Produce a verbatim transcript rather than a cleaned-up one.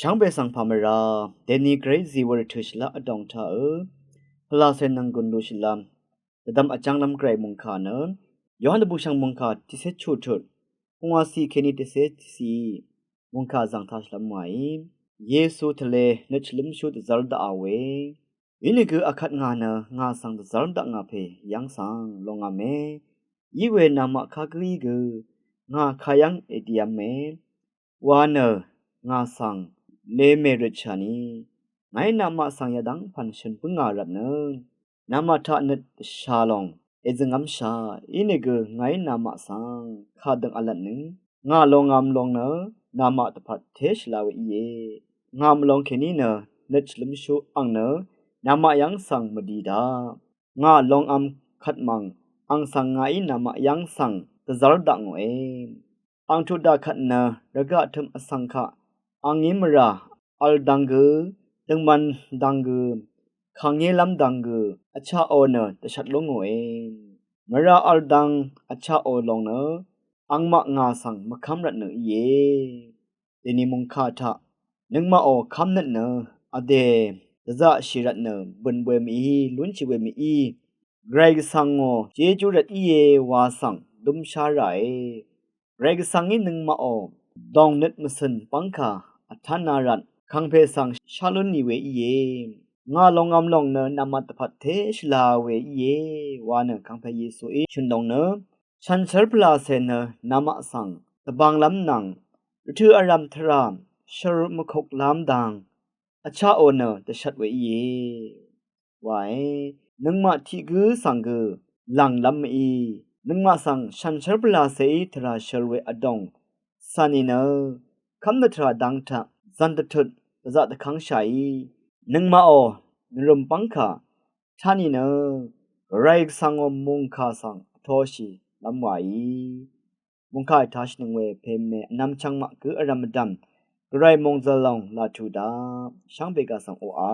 Shvngbe svng pà mvrá deni gvray zí wur tø̀ shvlá vdòng taq ø pvlacè nvng gùn lú shvlá dvdvm vjv́nglv́m gvray mungkà nø Yohan dvbùshv̀ng mungkà tiqcé chuqtut pungwàcì kèní tiqcé tiqcì mungkà zv̀ng taq shvlv́m wàí, Yesu tvle nøt shvlǿmshú dvzv́r daqà we. Inìgø akvt ngà nø ngà svng dvzv́r daq ngà pè yv́ng svng longv̄me. Iwe namaq kagǿí gø ngà kayv́ng èdiv̄me wa nø ngà svng lemè røtshà ni, ngàí namaq svng yadv́ng pv̀n shø̀n bǿngà rvtnø namaq taq nøt dvshà lòng èzø̀ngv́mshà. Inìgø ngàí namaq svng kàdø̀ng v̄lvtnøng ngà longv̄m lòng nø namaq dvpvt té shvla we íe. Ngà mvlong kèní nø nøt shvlǿmshú ang nø namaq yv́ng svng mvdi daq. Ngà longv̄m kvt mv̀ng ang svng ngàí namaq yv́ng svng dvzv́r daq ngòe. Ang tuq daq kvt nø rvgaq tø̀m vsvng kaq angí mvrà v̄l dvng gø, døngman dvng gø, kàngélv́m dvng gø vchaqò nø dvshvt lú ngòe. Mvrà v̄l dvng vchaqò lòng nø angmaq ngà svng mvkv́m rvtnø íe. Dèni mungkà taq nøngmaqò kv́mnøt nø vdè dvzaqshì rvtnø bø̀n we mv-í, lúnshì we mv-í, Gvray Gvsvngò jejú rvt íe wa svng dúmshá ràe. Gvray Gvsvngí nøngmaqò dòngnøt mvcø̀n bv́ngkà vtánā rvt kàngpè svng shá lún nì we íe. Ngà longv̄m lòng nø namaq dvpvt té shvla we íe wa nø kàngpè Yesuí shø̀n lòng nø shànshér pvlacè nø namaq svng dvbānglv́m nvng rvtø̀ vrv̀m tvrà shvrut mvkoklv́m dang vchaqò nø dvshvt we íe. Wae, nøngmaq tiq gǿ svng gø lv̀nglv́m mv-í, nøngmaq svng shànshér pvlacèí tvrà shør we vdòng cà nìnø kv́mnøt tvrà dang taq zv̀n dvtut dvzaq dvkv́ngshàí, nøngmaqò nvrø̀m bv́ngkà taq nìnø Gvray Gvsvngò mungkà svng vtoshìlv́m wàí. Mungkà ètashìnøng we pème vnvm chvngmaq gǿ vrv̀m vdv̀m Gvray mòngzø̀l lòng làtù daq shvngbe gà svng oqà.